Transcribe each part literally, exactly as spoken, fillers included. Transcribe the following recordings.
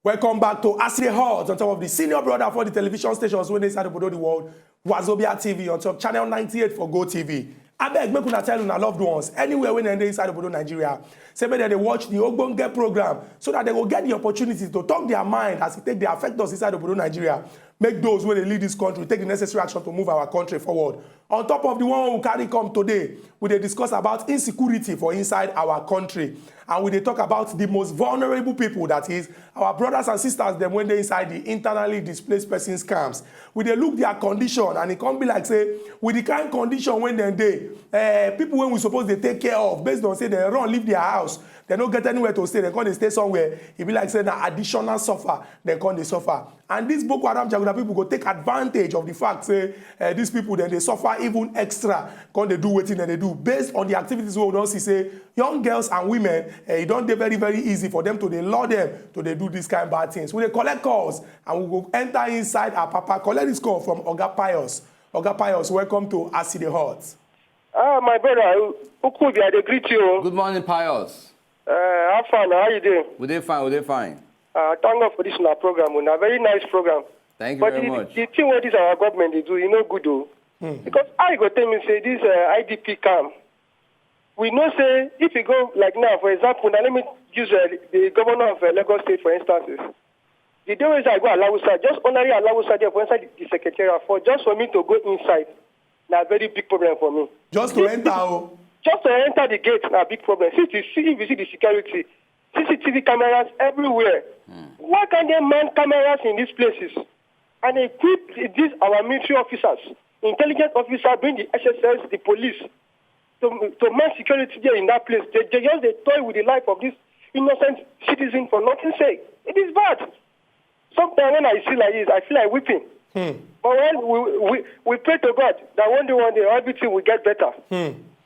Welcome back to As E Dey Hot on top of the senior brother for the television stations wey dey inside obodo the world, Wazobia T V on top channel ninety-eight for Go T V. Abeg, make una tell una loved ones anywhere wey dem dey inside obodo Nigeria, say make dem dey watch the ogbonge program so that they go get the opportunity to talk their mind as e take dey affect us inside obodo Nigeria. Make those wey dey lead this country take the necessary action to move our country forward. On top of the one we carry come today, we dey discuss about insecurity for inside our country, and we dey talk about the most vulnerable people, that is our brothers and sisters dem wey dey inside the internally displaced persons camps. We dey look their condition, and e come be like say with the kind condition wey dem dey, eh, people wey we suppose dey take care of, based on say dem run leave their house, dem no get anywhere to stay, dem come dey stay somewhere, e be like say na additional suffer dem come dey suffer. And these Boko Haram jaguda people go take advantage of the fact say, eh, these people dem dey suffer even extra, come dey do wetin dem dey do, based on the activities wey we don see say young girls and women, eh, e don dey very, very easy for them to dey lure them to dey do this kind bad things. We dey collect calls, and we go enter inside our papa. Collect this call from Oga Pius. Oga Pius, welcome to As E Dey Hot. Ah, my brother, Ukubi, I dey greet you. Good morning, Pius. Uh, how far now? How you doing? We dey fine, we dey fine. Uh, thank God for this na program. Na very nice program. Thank you But very the, much. the thing wey this our government dey do, e no good o. Because how you go tell me say this, uh, I D P camp? We know say if you go, like, now, for example, now let me use, uh, the governor of, uh, Lagos State for instances. The day wey I go Alawusa, just ordinary Alawusa there for inside the, the secretariat, for just for me to go inside, na very big problem for me. Just to enter o. Just to enter the gate na big problem. See, if you see, if you see the security, C C T V cameras everywhere. Why can't they man cameras in these places and equip these our military officers, intelligence officers, bring the S S S, the police to, to man security there in that place? They, they just dey toy with the life of this innocent citizen for nothing sake. It is bad. Sometimes when I see like this, I feel like weeping. But when we, we, we pray to God that one day, one day, everything will get better.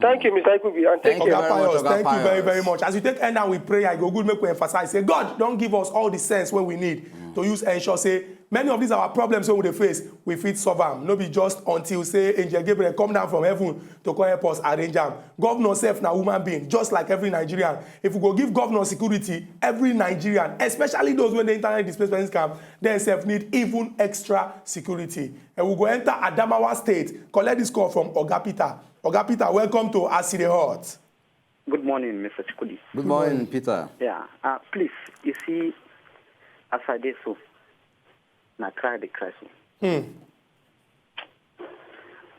Thank you, Mister Ikubi, and thank Thank you. you Oga very much, Pius, Oga thank you very, Pius. very much. As we take end now with prayer, e go good make we emphasize say God don give us all the sense wey we need to use ensure say many of these our problems wey we dey face, we fit solve am. No be just until say Angel Gabriel come down from heaven to come help us arrange am. Governor sef na human being, just like every Nigerian. If we go give governor security, every Nigerian, especially those wey dey internally displaced persons camp, dem sef need even extra security. And we go enter Adamawa State, collect this call from Oga Peter. Oga Peter, welcome to As E Dey Hot. Good morning, Mister Chukudi. Good morning, Peter. Yeah, uh, please, you see, as I dey so, na cry dey cry so.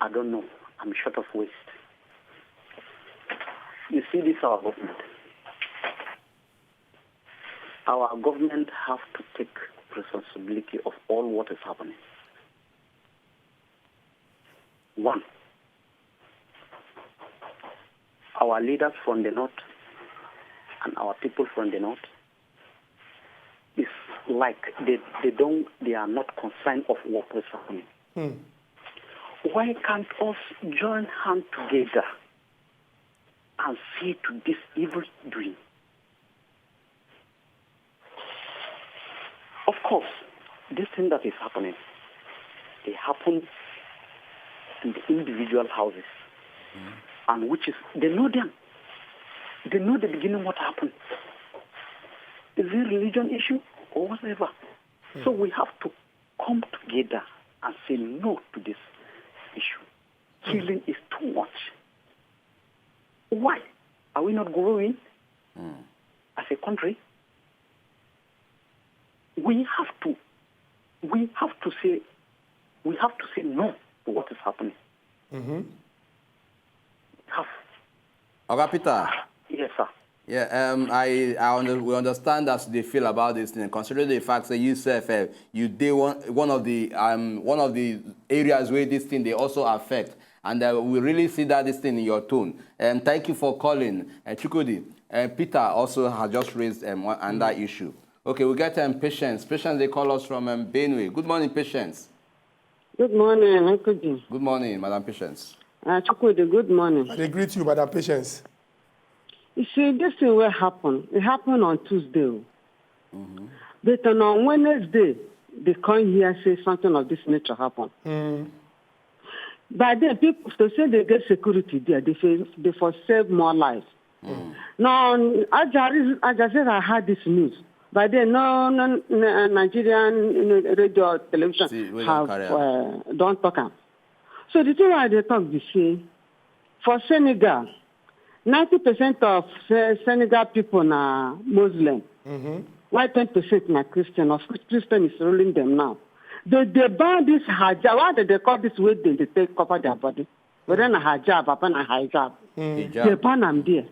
I don't know. I'm short of words. You see, this our government. Our government have to take responsibility of all what is happening. One, our leaders from the north and our people from the north, it's like they, they don't, they are not concerned of what is happening. Why can't us join hand together and see to this evil doing? Of course, this thing that is happening, they happen in the individual houses, and which is, they know them. They know the beginning what happened. Is it religion issue or whatever? So we have to come together and say no to this issue. Killing is too much. Why are we not growing as a country? We have to, we have to say, we have to say no to what is happening. Have. Oga Peter. Yes, sir. Yeah, um, I, I under, we understand as they feel about this thing, considering the fact that you sef, uh, you dey one, one of the, um, one of the areas where this thing they also affect, and uh, we really see that this thing in your tone. Um, thank you for calling, uh, Chukudi. Uh, Peter also has just raised, um, one, another issue. Okay, we get, um, Patience. Patience, they call us from, um, Benue. Good morning, Patience. Good morning, Uncle Jim. Good morning, Madam Patience. Uh, Chukudi, good morning. I dey greet you, Madam Patience. You see, this thing will happen. It happened on Tuesday. But on, on Wednesday, they come here say something of this nature happen. By then, people to say they get security there, they for, they for save more lives. Now, Al Jazeera, Al Jazeera had this news. By then, no, no, no, Nigerian, you know, radio or television have uh, don't talk am. So the thing I dey talk be say, for Senegal, ninety percent of Senegal people na Muslim. Mm-hmm. Why ten percent na Christian? Of course, Christian is ruling them now. They, they ban this hijab. Why did they call this way they, they take cover their body? Whether na hijab, apa na hijab. Mm. They ban am there.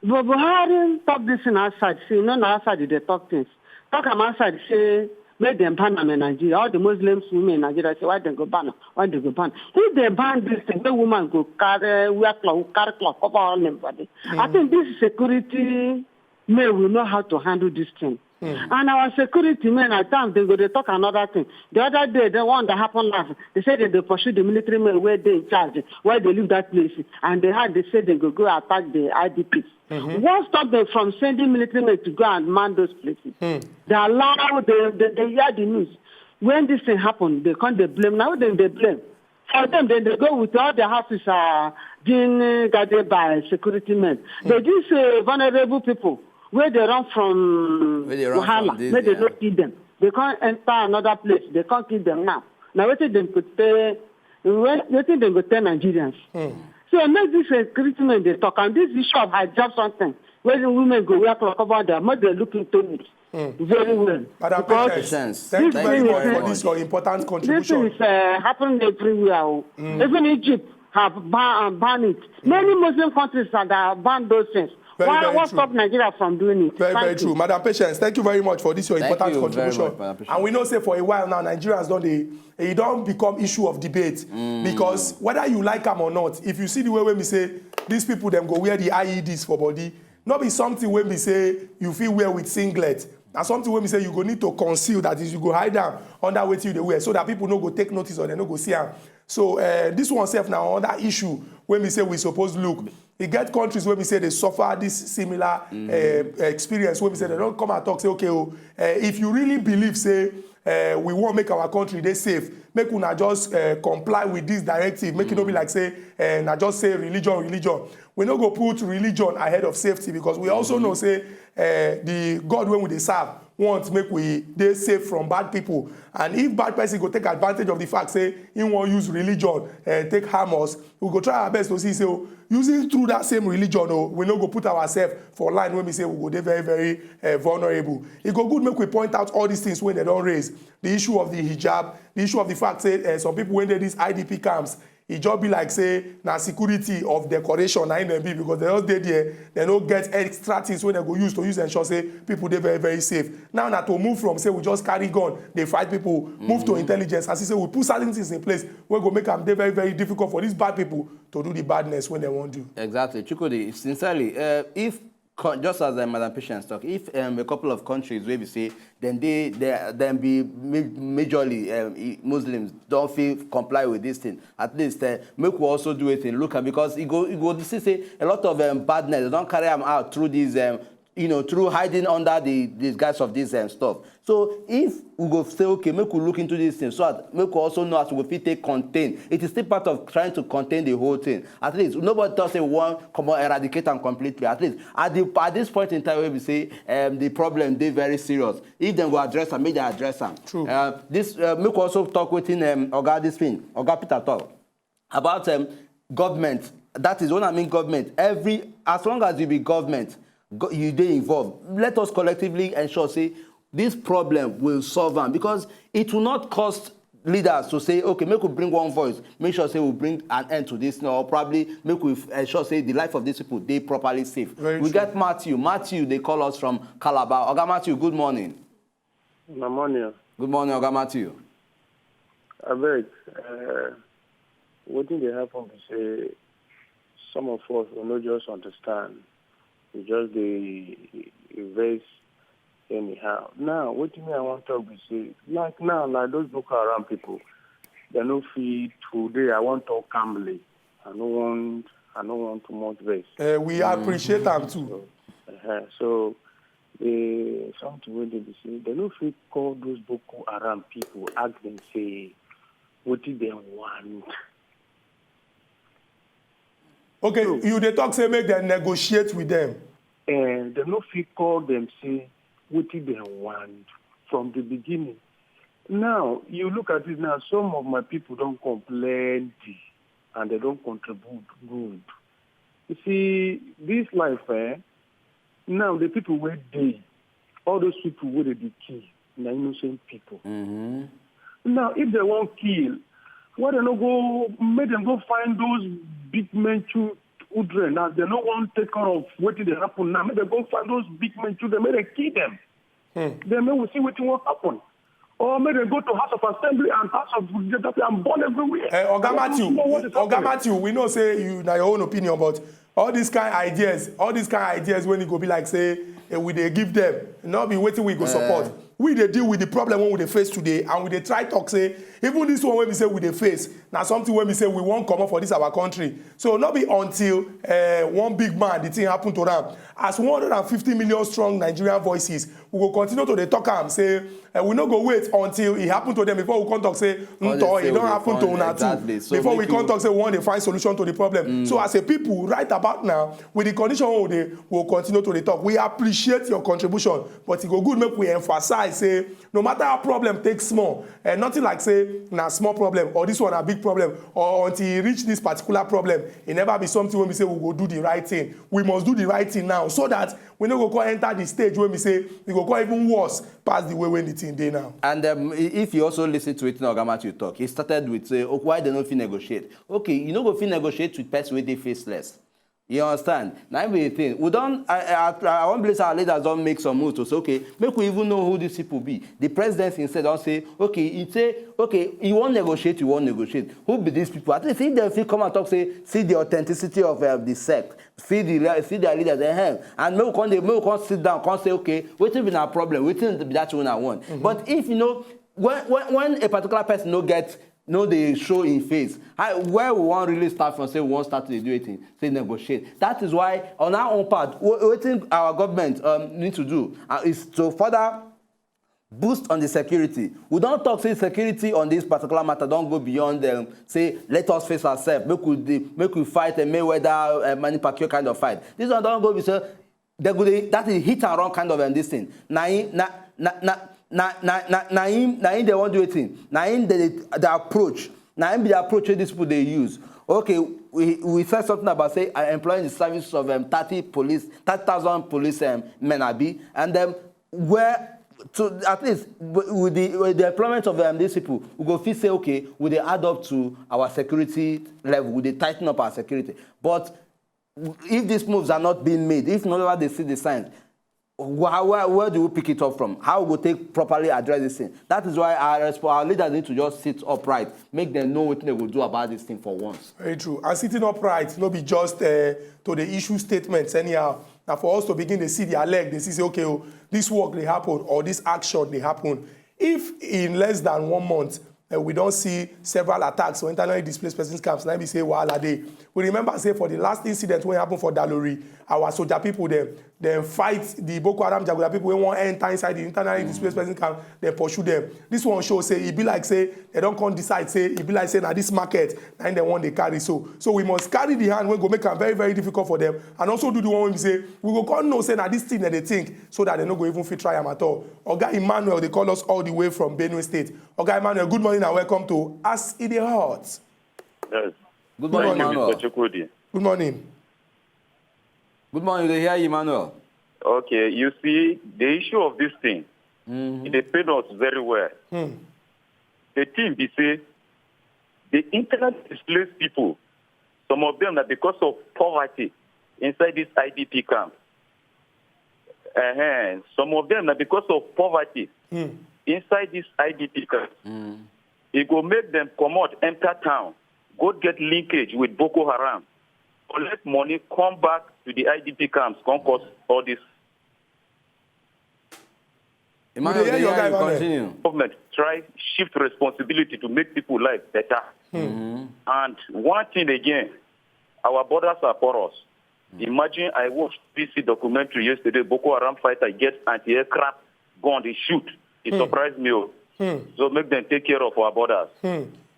But Buhari talk this in outside. See, no, na outside they talk things. Talk am outside, say, make them ban am in Nigeria. All the Muslims women in Nigeria say, why they go ban am? Why they go ban? If they ban this thing, the woman go carry, wear cloth, carry cloth, cover all them body. Mm. I think this security men will know how to handle this thing. Mm. And our security men, at times, they go, they talk another thing. The other day, the one that happened last, they said that they pursue the military men where they in charge, where they leave that place. And they had, they said they go, go attack the I D Ps. Mm-hmm. What stopped them from sending military men to go and man those places? Mm. They allow, they, they, they hear the news. When this thing happened, they can't they blame. Now then they blame. For them, then they go with all their houses are being uh, guarded by security men. Mm. But these uh, vulnerable people, where they run from Wahala, where they don't kill them. They can't enter another place. They can't kill them now. Now, what did they could say? What did they go tell Nigerians? Mm. So make this uh, treatment they talk and this issue of hijab something where the women go wear cloth cover their mother look into it mm. very well. Madam Patience, thank you very much for this your important contribution. This is uh, happening everywhere. Mm. Even Egypt have ban, uh, banned it. Mm. Many Muslim countries that have banned those things. Very, why very what stop Nigeria from doing it? Very, thank very you. True. Madam Patience, thank you very much for this your thank important you contribution. Much, and we know say for a while now, Nigerians don't they it don't become issue of debate mm. because whether you like them or not, if you see the way when we say these people them go wear the I E Ds for body, not be something when we say you feel wear with singlet. Now something when we say you go need to conceal, that is you go hide down under what you they wear so that people no go take notice or they no go see them. So uh, this one self now on that issue when we say we suppose look. E get countries wey be say dey suffer this similar mm. uh, experience wey be say dem don come and talk say okay o oh, uh, if you really believe say uh, we wan make our country dey safe make una just uh, comply with this directive make mm. e no be like say uh, na just say religion religion we no go put religion ahead of safety because we also know say uh, the God wey we dey serve want make we dey safe from bad people and if bad person go take advantage of the fact say he wan use religion uh, take harm us we go try our best to see say o oh, using through that same religion o oh, we no go put ourselves for line wey be say we go dey very very uh, vulnerable e go good make we point out all these things wey dem don raise the issue of the hijab the issue of the fact say uh, some people wey dey these I D P camps e just be like say na security of decoration na im dem be because dem just dey there dem no get extra things wey dem go use to use ensure say people dey very very safe now na to move from say we just carry gun dey fight people move mm -hmm. to intelligence and see say we put certain things in place wey go make am dey very very difficult for these bad people to do the badness wey dem wan do. Exactly, Chukwudi, sincerely, uh, if just as uh, Madam Patience talk, if um, a couple of countries wey be say then they, they then be majorly um, Muslims don't feel comply with this thing. At least uh, make we also do it in look am because e go e go see say a lot of um, badness don carry am out through these um, you know, through hiding under the disguise of this um, stuff. So if we go say, okay, make we look into this thing, so that make we also know as we fit take contain. It is still part of trying to contain the whole thing. At least nobody talk say we wan come on eradicate am completely. At least at the at this point in time, we say um, the problem dey very serious. If dem go address am, make dem address am. True. Uh, this uh, make we also talk wetin um, Oga this thing, Oga Peter talk. about um, government, that is what I mean government, every as long as you be government, go, you dey involved. Let us collectively ensure say this problem will solve am because it will not cost leaders to say okay make we bring one voice make sure say we bring an end to this now or probably make we ensure say the life of these people dey properly safe. Very we true. Get Matthew. Matthew dey call us from Calabar. Oga Matthew, good morning. Good morning. Good morning, Oga Matthew. Abeg, uh, wetin dey happen be say some of us we no just understand, we just dey vex anyhow. Now, wetin me I wan talk be say, like now, like those Boko Haram people, they no fit today. I wan talk calmly. I no want, I no want too much vex. Uh, we mm. appreciate them too. So, uh, so the something wey dey be say they no fit call those Boko Haram people, ask them say wetin dem want. Okay, so, you dey talk say make dem negotiate with them. Uh, they no fit call them say wetin dem want from the beginning. Now, you look at it now, some of my people don complain and they don contribute good. You see, this life, eh, now the people wey dey, all those people wey dey dey kill, na innocent people. Now, if they wan kill, why they no go, make them go find those big men children, as they no wan take care of wetin dey happen now, make them go find those big men children, make they kill them. Then make we see wetin wan happen. Or make dem go to House of Assembly and House of Representatives and burn everywhere. Eh, Oga And we Matthew, know what is Oga happening. Matthew, we know say you na your own opinion, but all these kind ideas, all these kind ideas when e go be like say eh, we dey give them, no be wetin we go support. We dey deal with the problem wey we dey face today, and we dey try talk say even this one wey be say we dey face na something wey be say we wan comot for this our country. So no be until uh, one big man the thing happen to am. As one hundred and fifty million strong Nigerian voices, we go continue to dey talk am say uh, we no go wait until e happen to them before we come talk say Come dey nto say e we don dey happen find- to una exactly. too. So Before we make come you- talk say we wan dey find solution to the problem. So as a people, right about now, with the condition wey we dey, we go continue to dey talk. We appreciate your contribution, but e go good make we emphasize say no matter how problem take small, eh, nothing like say na small problem or this one na big problem or until e reach this particular problem, e never be something wey be say we go do the right thing. We must do the right thing now so that we no go come enter the stage wey be say e go come even worse pass the way wey the thing dey now. And um, i- if you also listen to wetin Oga Matthew talk, he started with say, oh, why they no fit negotiate? Okay, you no go fit negotiate with person wey dey faceless. You understand? Na im be the thing. We don, I, I, I wan believe say our leaders don make some moves to say, okay, make we even know who these people be. The president himself don say, okay, he say, okay, you wan negotiate, you wan negotiate. Who be these people? At least if dem fit come and talk say, see the authenticity of uh, the sect, see the le- see their leaders, eh, and make we come dey make we come sit down, come say, okay, wetin be na problem? Wetin be that one I want? But if you know when when when a particular person no get no dey show im face, how where we wan really start from say we wan start to dey do wetin say negotiate. That is why on our own part, we- wetin our government um, need to do uh, is to further boost on the security. We don talk say security on this particular matter don go beyond um, say let us face ourselves, make we dey make we fight a Mayweather uh, Manny Pacquiao kind of fight. This one don go be say they go dey that is hit and run kind of um, this thing. Na him na na na na na na na him na him dey wan do wetin na him dey dey approach na him be the approach wey these people dey use. Okay, we we said something about say uh, employing the services of um, thirty police, thirty thousand police um, men abi, and um, where to at least w- with the with the employment of um, these people, we go feel say okay, we dey add up to our security level, we dey tighten up our security. But if these moves are not being made, if nobody dey see the signs, where, where, where do we pick it up from? How we go take properly address this thing? That is why our resp- our leaders need to just sit upright, make them know wetin they go do about this thing for once. Very true. And sitting upright no be just uh, to the issue statements anyhow. Now for us to begin to see their leg, they see say okay, oh, this work they happen or this action they happen. If in less than one month uh, we don't see several attacks for internally displaced persons camps, let me say wahala dey. We remember say for the last incident wey happen for Dalori, our soldier people dem dem fight the Boko Haram jaguda people wey wan enter inside the internally displaced person camp, dem pursue dem. This one show say e be like say dem don come decide say e be like say na this market na im dem wan dey carry. So so we must carry the hand wey go make am very very difficult for dem, and also do the one wey be say we go come know say na this thing dem dey think, so that dem no go even fit try am at all. Oga Emmanuel dey call us all the way from Benue State. Oga Emmanuel, good morning and welcome to As E Dey Hot. Yes. Good morning, morning, Emmanuel. Mister Chukwudi. Good morning. Good morning, you dey hear Emmanuel? Okay, you see, the issue of this thing, it dey pain us very well. The thing be say, the internally displaced people, some of them na because of poverty inside this I D P camp. Uh-huh. Some of them na because of poverty inside this I D P camp. E go make them comot enter town, go get linkage with Boko Haram, collect money, come back to the I D P camps, come cause all this. Emmanuel, dey hear dey your hear guy, you Emmanuel. Continue. Government try shift responsibility to make people life better. And one thing again, our borders are porous. Imagine I watched B B C documentary yesterday, Boko Haram fighter get anti-aircraft gun, they shoot. It surprised me. Oh. So make them take care of our borders.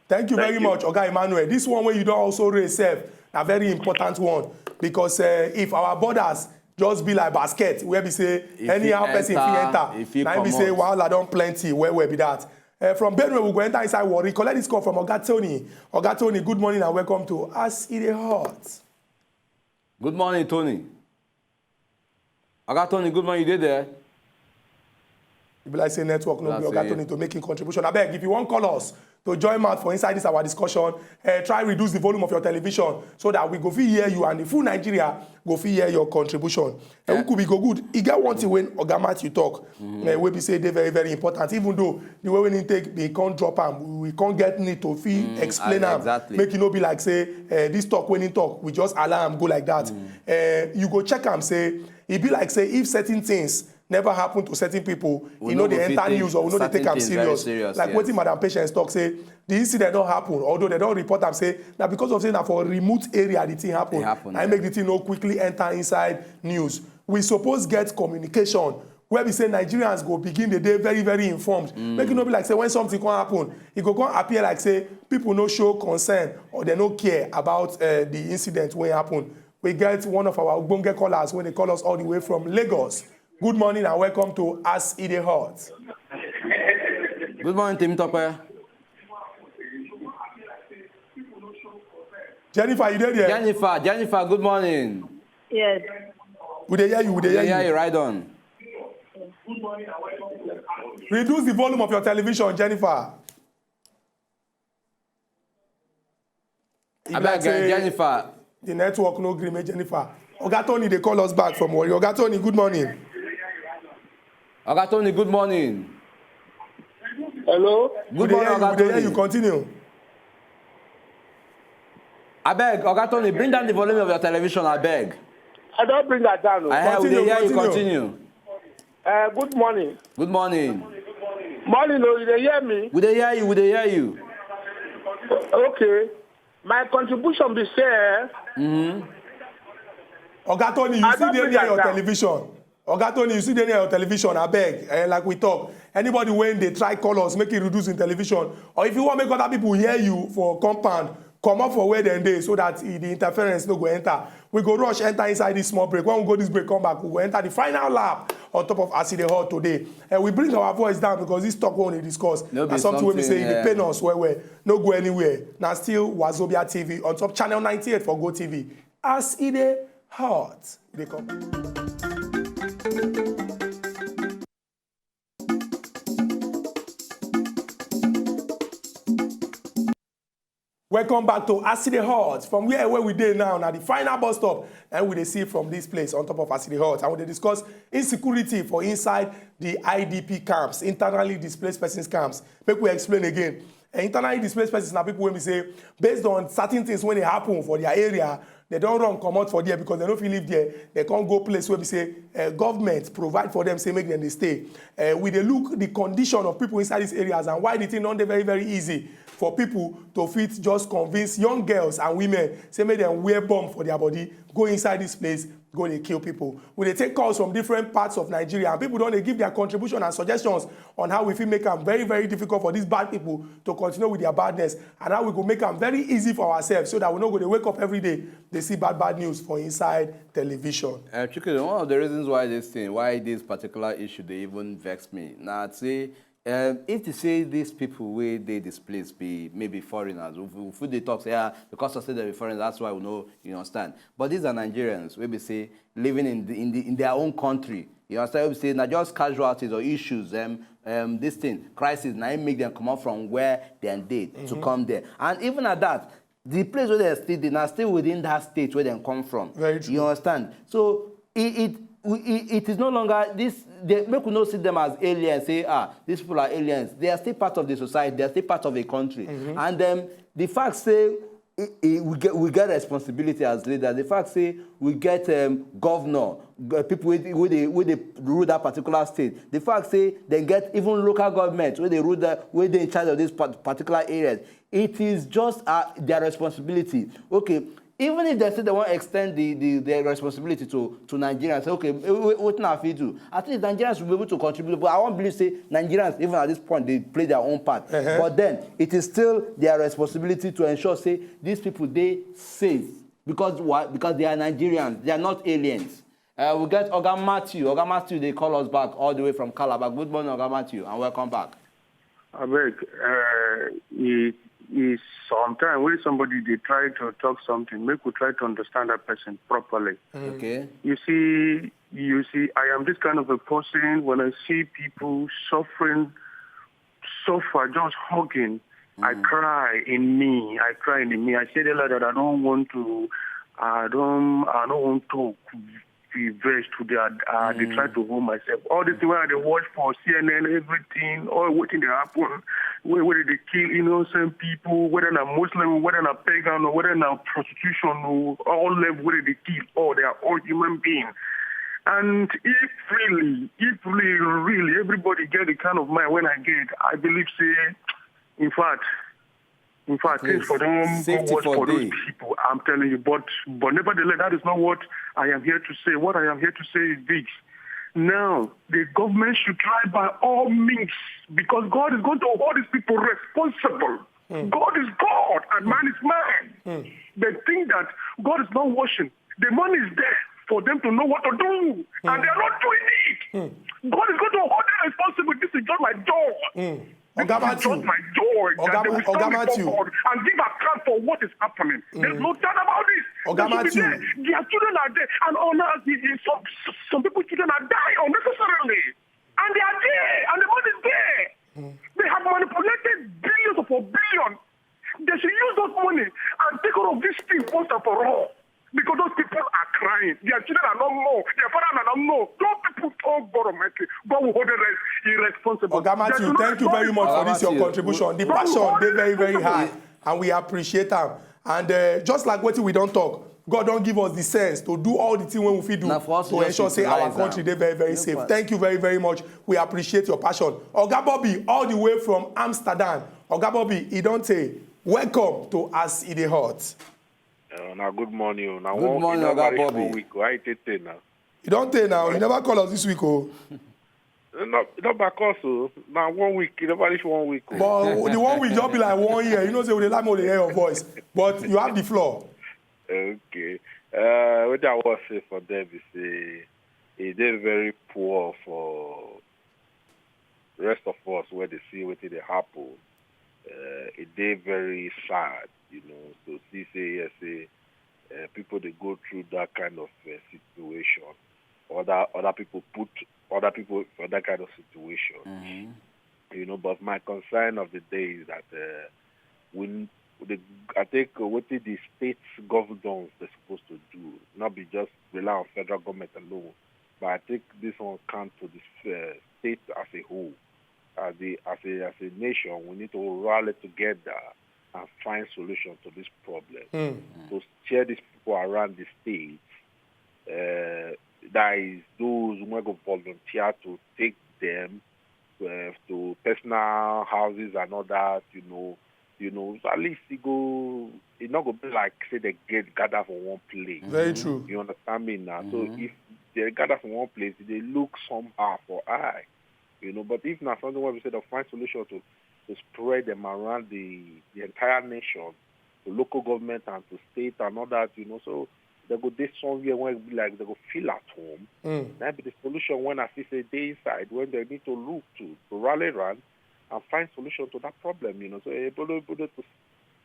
Thank you very you. much, Oga Emmanuel. This one where you don't also raise self, a very important one, because uh, if our borders just be like basket where be say anyhow person fit enter, na be say wahala don plenty well well be that. Uh, from Benue, we go enter inside Warri. Collect this call from Oga Tony. Oga Tony, good morning and welcome to As E Dey Hot. Good morning, Tony. Oga Tony, good morning. You dey there? E be like say network no be Oga Tony to make a contribution. I beg, if you wan call us to join mouth for inside this our discussion, uh, try reduce the volume of your television so that we go fit hear you and the full Nigeria go fit hear your contribution. And we could be go good. E get one thing when Oga Matthew talk, mm-hmm. uh, wey be say dey very very important. Even though the way we need take, they can't drop am, we can't get need to feel mm, explain am. Exactly. Make it no be like say uh, this talk when he talk, we just allow am go like that. Mm. Uh, you go check am say e be like say if certain things never happen to certain people, we no dey enter news or we no dey take am serious. Like wetin Madam Patience talk say the incident don happen, although they don report am say na because of say na for remote area the thing happen. I make the thing no quickly enter inside news. We suppose get communication where be say Nigerians go begin the day very very informed. Mm. Make it no be like say when something come happen, e go come appear like say people no show concern or they no care about uh, the incident wey happen. We get one of our ogbonge callers when they call us all the way from Lagos. Good morning and welcome to As E Dey Hot. Good morning, Temitope. Jennifer, you dey there? Jennifer, Jennifer, good morning. Yes. We dey hear you, we dey hear you. Right on. Reduce the volume of your television, Jennifer. Abeg, uh, Jennifer. The network no gree make Jennifer. Oga Tony dey call us back from Warri. Oga Tony, good morning. Oga Tony, good morning. Hello. Good morning, Oga Tony. You continue. Abeg, Oga Tony, bring down the volume of your television, abeg. I don bring that down. I hear, we dey hear you. Continue. Uh, good morning. Good morning. Morning, oh, you dey hear me? We dey hear you, we dey hear you. Okay. My contribution be say, mm-hmm. Oga Tony, you see dey near your television. Oga Tony, you see dey near your television, abeg, eh, like we talk. Anybody when they try call us, make it reduce in television. Or if you want make other people hear you for compound, comot for where dem dey so that e, the interference no go enter. We go rush enter inside this small break. When we go this break, come back, we go enter the final lap on top of As E Dey Hot today. And we bring our voice down because this talk wey we dey discuss na something wey be say e dey pain us well well. No go anywhere. Na still Wazobia T V on top channel ninety-eight for Go T V. As E Dey Hot, e dey come back. Welcome back to As E Dey Hot. From where, where we dey now, now the final bus stop, and we dey see from this place on top of As E Dey Hot, and we dey discuss insecurity for inside the I D P camps, internally displaced persons camps. Make we explain again. Eh, internally displaced persons na people wey be say, based on certain things wey dey happen for their area, they don run comot for there because they no fit live there. They come go place wey be say, eh, government provide for them, say make dem dey stay. Eh, we dey look the condition of people inside these areas and why the thing don dey very very easy for people to fit just convince young girls and women say make dem wear bomb for their body, go inside this place, go dey kill people. We dey take calls from different parts of Nigeria, and people don dey give their contribution and suggestions on how we fit make am very very difficult for these bad people to continue with their badness, and how we go make am very easy for ourselves so that we no go dey wake up every day dey see bad bad news for inside television. Uh, Chukwu, one of the reasons why this thing, why this particular issue dey even vex me, na say um, if to say these people wey dey displaced be maybe foreigners, we, we fit dey talk say, ah, because of say they be foreigners, that's why we know, you understand. But these are Nigerians wey be say living in the, in the, in their own country. You understand? Wey be say na just casualties or issues, um, um, this thing, crisis, na im make them comot from where dem dey to come there. And even at that, the place where they still dey, na still within that state where dem come from. Very true. You understand? So it, it, we- it, it is no longer this. They, make we no see them as aliens. Say, ah, these people are aliens. They are still part of the society. They are still part of a country. And um, the fact say i- i- we get we get responsibility as leaders. The fact say we get um, governor, g- people wey dey- wey dey wey dey rule that particular state. The fact say dem get even local government wey dey rule that, wey dey in charge of these pa- particular areas. It is just uh, their responsibility. Okay, even if they say they wan extend the, the their responsibility to to Nigerians, say, okay, wh- wh- wetin I fit do? At least Nigerians will be able to contribute. But I wan believe say Nigerians, even at this point, they play their own part. But then it is still their responsibility to ensure say these people dey safe, because why? Because they are Nigerians. They are not aliens. Uh, we get Oga Matthew. Oga Matthew, they call us back all the way from Calabar. Good morning, Oga Matthew, and welcome back. Abeg, uh, e e sometimes when somebody dey try to talk something, make we try to understand that person properly. Okay. You see, you see, I am this kind of a person. When I see people suffering, suffer, just hugging, I cry in me. I cry in me. I say the Lord that I don't want to. I don't. I don't want to be versed today. I, I dey try to hold myself. All this thing wey I dey watch for C N N, everything, all wetin dey happen, wey wey dey kill innocent people, whether na Muslim, whether na pagan, or whether na prostitution, or all level wey dey kill, all they are all human beings. And if really, if really, really, everybody get the kind of mind when I get, I believe say, in fact, in fact, things for them go worse for those people. I'm telling you, but but nevertheless, that is not what I am here to say. What I am here to say is this. Now, the government should try by all means, because God is going to hold these people responsible. God is God and man is man. They think that God is not watching. The money is there for them to know what to do, and they are not doing it. God is going to hold them responsible. This is just my joy. Oga Matthew. My joy. Oga, Oga Matthew. And give account for what is happening. There's no doubt about this. Oga Matthew. Their children are there. And on us, some, some people children are dying unnecessarily. And they are there. And the money is there. They have manipulated billions upon billions. They should use those money and take care of this thing once and for all. Because those people are crying. Their children are not more. Their father are not more. Those people, oh God Almighty, God will hold them irresponsible. Oga Matthew, thank you very much for this your contribution. The passion dey very, very high, and we appreciate am. And uh, just like wetin we don talk, God don give us the sense to do all the thing wey we fit do to ensure say our country dey very, very safe. Thank you very, very much. We appreciate your passion. Oga Bobby, all the way from Amsterdam. Oga Bobby, e don tey. Welcome to As E Dey Hot. Uh, na good morning. Na good morning, Oga Bobby. Week. Why you take now? You don tey now. You never call us this week, oh. No, no, because so now one week. You never reach one week. Oh. But the one week just be like one year. You know, say we dey like more dey hear your voice, but you have the floor. Okay. Uh, what I want to say for them is say e dey very poor for rest of us wey dey see wetin dey happen. Uh, e dey very sad, you know, to see say yes, say uh, people dey go through that kind of uh, situation. Other other people put other people for that kind of situation. You know, but my concern of the day is that uh, we, the, I think uh, what the state governors are supposed to do, not be just rely on federal government alone, but I think this one comes to the uh, state as a whole. As the as a as a nation, we need to rally together and find solution to this problem. Mm. To share these people around the state, uh, that is those who go volunteer to take them uh, to personal houses and all that, you know, you know, so at least it go, it not go be like say they get gather for one place. Very true. You understand me now? Mm-hmm. So if they gather for one place, they look somehow for I, you know. But if not something where we say the find solution to to spread them around the the entire nation, to local government and to state and all that, you know. So they go this somewhere when be like they go feel at home. Mm. That be the solution when I see say they inside when they need to look to to rally around and find solution to that problem, you know. So able able to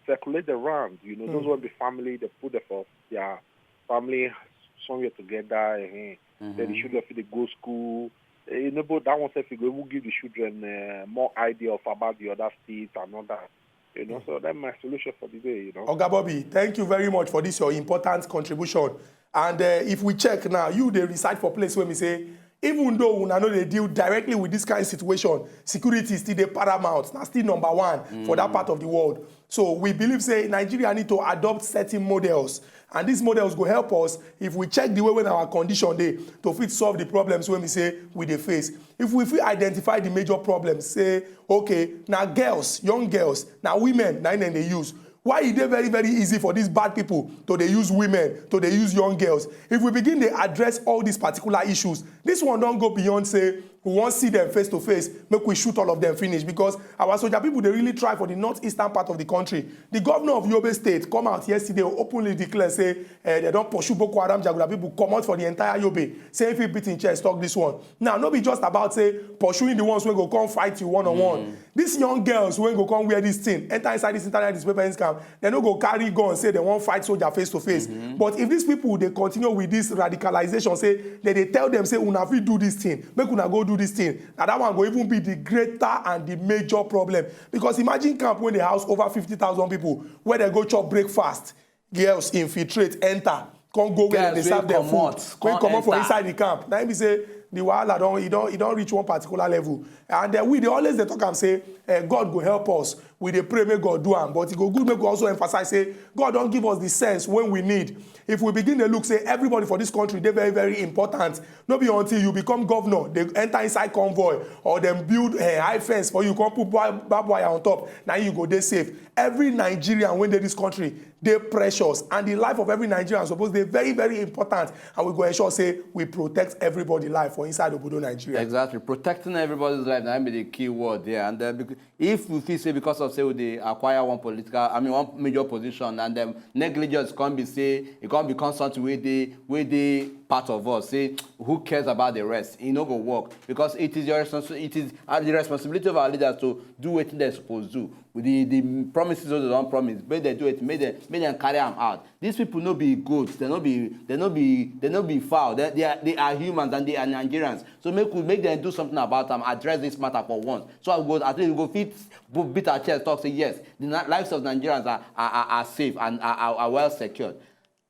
circulate the round, you know. Mm. Those when be family they put the for their family somewhere together. Uh-huh. Mm-hmm. Then the children fit go school. Uh, you know, but that one said we will give the children uh, more idea of about the other states and all that. You know, so that's my solution for the day, you know. Oga Bobby, thank you very much for this your important contribution. And uh, if we check now, you they reside for place where we say, even though we no dey deal directly with this kind of situation, security is still the paramount, now still number one mm. for that part of the world. So we believe say Nigeria need to adopt certain models, and these models go help us if we check the way when our condition dey to fit solve the problems when we say we dey face. If we fit identify the major problems, say okay, now girls, young girls, now women, now then they use. Why is it very very easy for these bad people to they use women, to they use young girls? If we begin to address all these particular issues, this one don't go beyond say We wan see them face to face, make we shoot all of them finish, because our soldier people dey really try for the northeastern part of the country. The governor of Yobe State come out yesterday, openly declare say, eh, they don pursue Boko Haram jaguda people comot for the entire Yobe. Say if he beat him chest, talk this one. Now, no be just about say pursuing the ones wey go come fight you one on one. These young girls wey go come wear this thing, enter inside this internal disappearance camp, they no go carry gun say they wan fight soldier face to face. But if these people dey continue with this radicalization, say they dey tell them say, "Una fit do this thing, make una go do this thing," na that one go even be the greater and the major problem. Because imagine camp wey dey house over fifty thousand people, where they go chop breakfast, girls infiltrate, enter, come go where they serve them food, come comot for inside the camp. Now be say the wahala don, e don, e don reach one particular level. And then we dey always dey talk am say, eh, God go help us. We dey pray make God do am, but e go good make we also emphasize say God don give us the sense when we need. If we begin dey look say everybody for this country dey very, very important, no be until you become governor, they enter inside convoy or dem build, eh, high fence for you, come put bar-, barbed wire on top, na you go dey safe. Every Nigerian wey dey this country dey precious, and the life of every Nigerian suppose dey very, very important, and we go ensure say we protect everybody life for inside obodo Nigeria. Exactly. Protecting everybody's life, na im be the key word there. And, uh, bec-, if we feel say because of say we dey acquire one political, I mean, one major position, and then negligence come be say, e come become something wey dey, wey dey part of us. Say, who cares about the rest? E no go work, because it is your responsi-, it is, uh, the responsibility of our leaders to do wetin dem suppose do. With the, the promises wey dem don promise, make dem do it, make dem, make dem carry am out. These people no be goats, they no be, they no be, they no be fowl. They, they are, they are humans and they are Nigerians. So make we, make dem do something about am, address this matter for once. So I go, at least we go fit bo-, beat our chest, talk say yes, the na-, lives of Nigerians are, are, are, are safe and are, are, are well secured.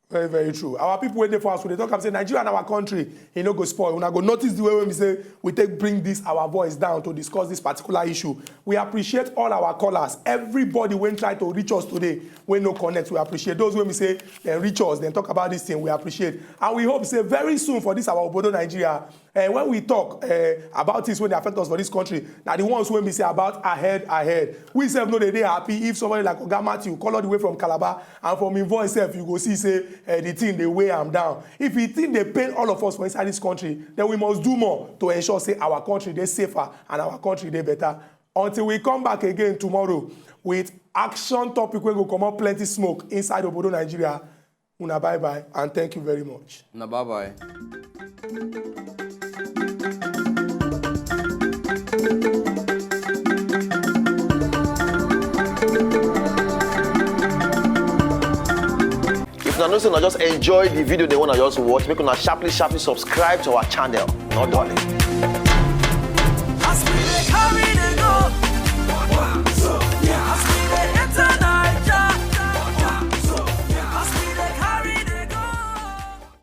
Very, very true. Our people wey dey for house, we dey talk am say Nigeria na our country, e no go spoil. Una go notice the way wey we say we take bring this our voice down to discuss this particular issue. We appreciate all our callers, everybody wey try to reach us today, wey no connect. We appreciate those wey we say dem reach us, dem talk about this thing. We appreciate, and we hope say very soon for this our obodo Nigeria, eh, when we talk, eh, about things wey dey affect us for this country, na the ones wey be say about ahead, ahead. We sef no dey dey happy if somebody like Oga Matthew call all the way from Calabar, and from him voice sef, you go see say, eh, the thing dey weigh am down. If the thing dey pain all of us for inside this country, then we must do more to ensure say our country dey safer and our country dey better. Until we come back again tomorrow with action topic wey go comot plenty smoke inside obodo Nigeria, una bye bye and thank you very much. Una bye bye. If una know say una just enjoy the video, they wanna just watch, make una sharply, sharply subscribe to our channel. No darling.